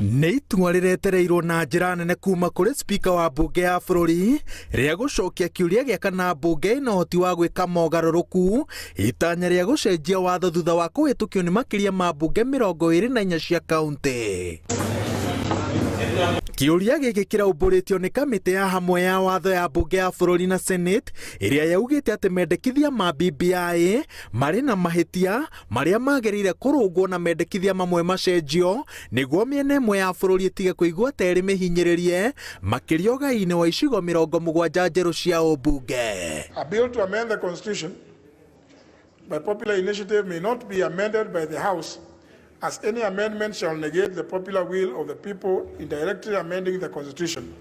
Nĩ itua rĩretereirwo na njĩra nene kuma kũrĩ spika wa mbunge ya bũrũri rĩa gũcokia kĩũria gĩa kana mbunge ĩna ũhoti wa gwĩka mogarũrũku itanya rĩa gũcenjia watho thutha wa kũhĩtũkio nĩ makĩria ma mbunge 24 cia kaunti. Kĩũria gĩkĩ kĩraumbũrĩtio nĩ kamĩtĩ ya hamwe ya watho ya mbunge ya bũrũri na Senate ĩrĩa yaugĩte atĩ mendekithia ma BBI marĩ na mahĩtia marĩa magĩrĩire kũrũngwo na mendekithia mamwe macenjio nĩguo mĩena ĩmwe ya bũrũri ĩtige kũigua ta ĩrĩ mĩhinyĩrĩrie makĩria ũgai-inĩ wa icigo 70 njerũ cia ũmbunge. A bill to amend the Constitution by popular initiative may not be amended by the House, as any amendment shall negate the popular will of the people in directly amending the Constitution.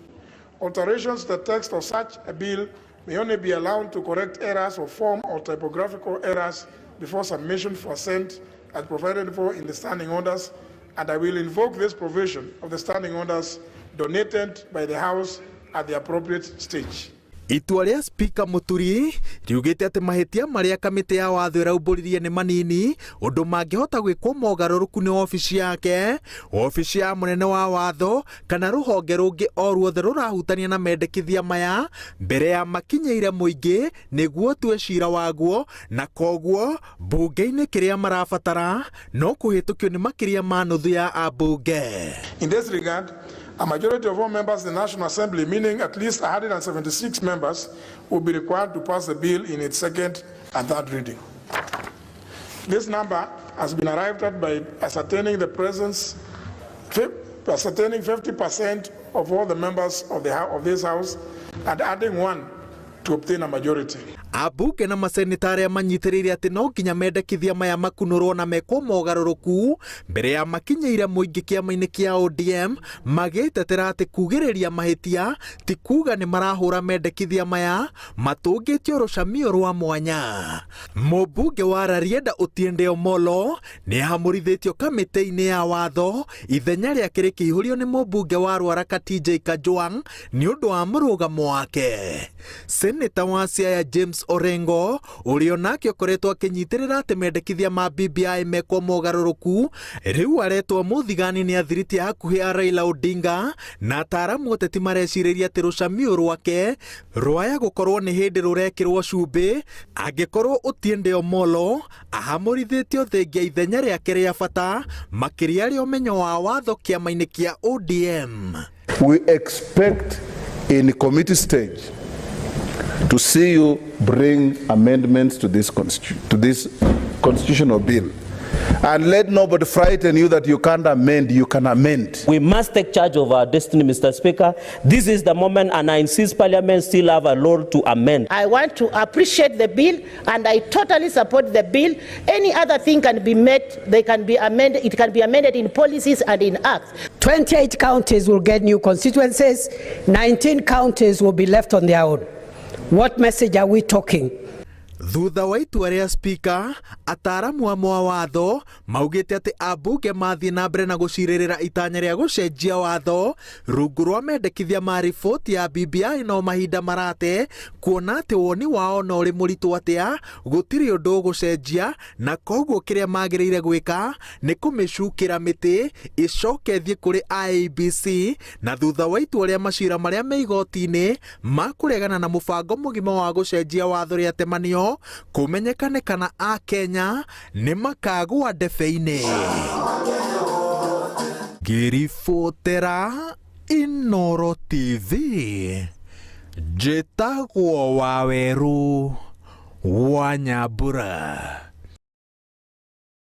Alterations to the text of such a bill may only be allowed to correct errors of form or typographical errors before submission for assent as provided for in the standing orders, and I will invoke this provision of the standing orders donated by the House at the appropriate stage. Itua rĩa Spika Mũturi riugĩte atĩ mahĩtia marĩa kamĩtĩ ya watho ĩraumbũririe nĩ manini ũndũ mangĩhota gwĩkwo mogarũrũku nĩ wabici yake, wabici ya mũnene wa watho kana rũhonge rũngĩ o ruothe rũrahutania na mendekithia maya mbere ya makinyĩire mũingĩ nĩguo tue cira waguo, na koguo mbunge-inĩ kĩrĩa marabatara no kũhĩtũkio nĩ makĩria ma nuthu ya ambunge. In this regard, a majority of all members in the National Assembly, meaning at least 176 members, will be required to pass the bill in its second and third reading. This number has been arrived at by ascertaining the presence, ascertaining 50% of all the members of this House and adding one to obtain a majority. Ambunge na maseneta arĩa manyitĩrĩire atĩ no nginya mendekithia maya makunũrwo na mekwo mogarũrũku mbere ya makinyĩire mũingĩ kĩama-inĩ kĩa ODM magĩtetera atĩ kugĩrĩria mahĩtia ti kuga nĩ marahũra mendekithia maya matũngĩtio rũcamio rwa mwanya. Mũmbunge wa Rarieda Otiende Omollo nĩ ahamũrithĩtio kamĩtĩ-inĩ ya watho ithenya rĩake rĩkĩihũrio nĩ mũmbunge wa Ruaraka TJ Kajwang' nĩ ũndũ wa mũrũgamo wake. Seneta wa Siaya James Orengo ũrĩa onake ũkoretwo akĩnyitĩrĩra atĩ mendekithia ma BBI mekwo mogarũrũku rĩu aretwo mũthigani nĩ athiriti a hakuhĩ a Raila Odinga na ataaramu ũteti marecirĩria atĩ rũcamiũ rwake rwaya gũkorwo nĩ hĩndĩ rũrekĩrwo cumbĩ angĩkorwo Otiende Omollo ahamũrithĩtio thengia ithenya rĩake rĩa bata makĩria rĩa ũmenyo wa watho kĩama-inĩ kĩa ODM. We expect in committee stage to see you bring amendments to this constitutional bill. And let nobody frighten you that you can't amend, you can amend. We must take charge of our destiny, Mr. Speaker. This is the moment, and I insist Parliament still have a role to amend. I want to appreciate the bill, and I totally support the bill. Any other thing can be made, they can be amended, it can be amended in policies and in acts. 28 counties will get new constituencies, 19 counties will be left on their own. What message are we talking? Thutha wa itua rĩa spika, ataaramu amwe a watho maugĩte atĩ ambunge mathiĩ na mbere na gũcirĩrĩra itanya rĩa gũcenjia watho rungu rwa mendekithia ma riboti ya BBI no mahinda marate kuona atĩ woni wao no ũrĩ mũritũ atĩa gũtirĩ ũndũ ũgũcenjia na koguo kĩrĩa magĩrĩire gwĩka nĩ kũmĩcukĩra mĩtĩ ĩcoke ĩthiĩ kũrĩ IEBC na thutha wa itua rĩa macira marĩa me igoti-inĩ ma kũregana na mũbango mũgima wa gũcenjia watho rĩatemanio kũmenyekane kana Akenya nĩ makagũa ndebe-inĩ. Ngĩribotera Inooro TV njĩtagwo Wawerũ wa Nyambura.